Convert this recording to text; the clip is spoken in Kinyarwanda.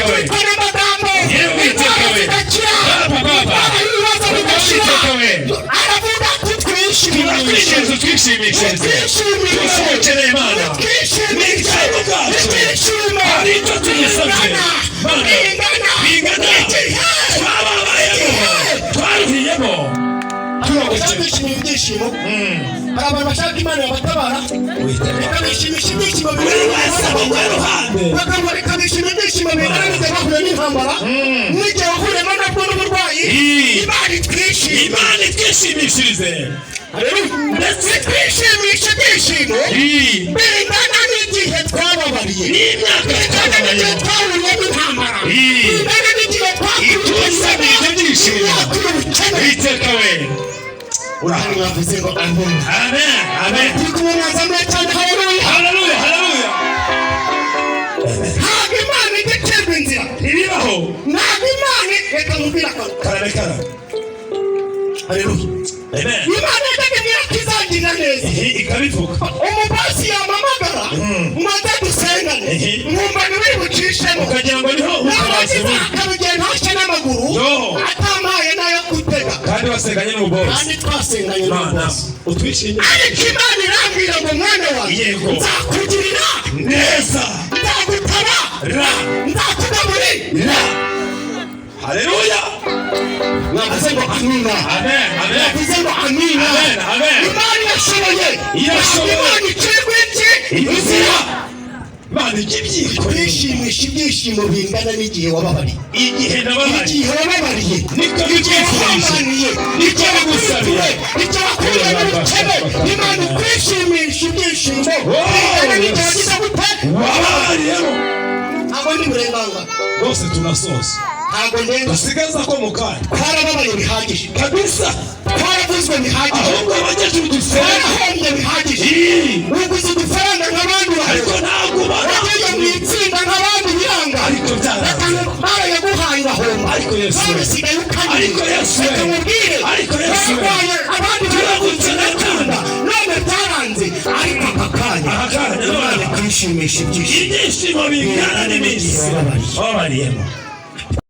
we. Bakubitwa n'amagambo, Yewe Uwiteka indwara we. zigakira, Baba, Baba. indwara y'ibibazo bigashira. Uwiteka we. Aravuga ati: Turakwinginze, "Twishimishe." utwishimishirize. Twishimishe. Turagukeneye, Imana. Twishimishe. Ni twebwe ubwacu. Ibyishimo Hari icyo tugusabye. bingana, Mana, bingana bingana n'igihe twababayemo, twaruhiyemo. Bashaka kwishimira ibyishimo. Hari abantu bashaka Imana yabatabara ikabishimisha ibyishimo. Buri wese amugwa iruhande. Bakaba ikabishima ibyishimo bingana n'igihe bahuye n'intambara, n'igihe wahuriyemo nabwo n'uburwayi. Imana itwishime. Imana itwishimishirize. Ndetse twishimisha ibyishimo bingana n'igihe twababariye, n'imyaka bingana n'igihe twababayemo. twahuriye n'intambara, bingana n'igihe Ituzanire ibyo byishimo. imyaka y'ubukene. Uwiteka we. Hano mwavuze ngo amen. Amen, amen. Turi kumwe, mwazamure cyane haleluya. Haleluya, haleluya. Ntabwo Imana ijya iterwa inzira. Ntibibaho. Ntabwo Imana, reka mubwire akantu. Karame, karame. Haleluya. Amen. Imana yajyaga ibwira ko izangirira neza. Ikabivuga. Umubosi yampamagara ngo nze dusengane, nkumva ntibiri bucishemo. Ukagira ngo niho ubutabazi Narangiza buri. akabigenda ntashye n'amaguru, Yo. atampaye n'ayo gutega. Kandi wasenganye n'ububosi. Kandi twasenganye Imana n'umubosi. utwishimire. Ariko Imana irambwira ngo: "Mwana wanjye, nzakugirira neza. Nzagutaba, ra nzakugaburira." Haleluya. Mwavuze ngo amina. Amen, amen. Mwavuze ngo amina. Amen, amen. Imana irashoboye. Irashoboye. Imana icirwa iki? Inzira. Imana ijya ibyikorera. Kwishimisha ibyishimo bingana n'igihe wababariye. Igihe nababariye. Igihe wababariye. Niko Igihe bikwifurije. wahambaniye. Niko Igihe bigusabiye. wakubitiwe, igihe wakuriye mu bukene, Imana ikwishimisha ibyishimo bingana n'igihe wagize gute? Wababariyemo. Ntabwo ndi burenganzira. Rwose tunasoza. Ntabwo ndenga. Dusigaza ko mu kanya. Twarababaye bihagije. Kabisa. Twaravuzwe bihagije. Ahubwo abanyeshuri dusenga. Twarahombye bihagije. Uguze udufaranga nk'abandi Ariko bawe. ntabwo ubona. Wagiye mu itsinda nk'abandi biranga. Ariko byaranze. Barayaguhaye urahomba. Ariko Yesu we. None usigaye ukaniye. Ariko Yesu we. Reka nkubwire. Ariko Yesu we. Wararwaye, abandi Turagukeneye. barakunda, none byaranze, ariko aka kanya, Aka kanya, Imana none. ikwishimisha ibyishimo Ibyishimo bingana n'iminsi wababariyemo.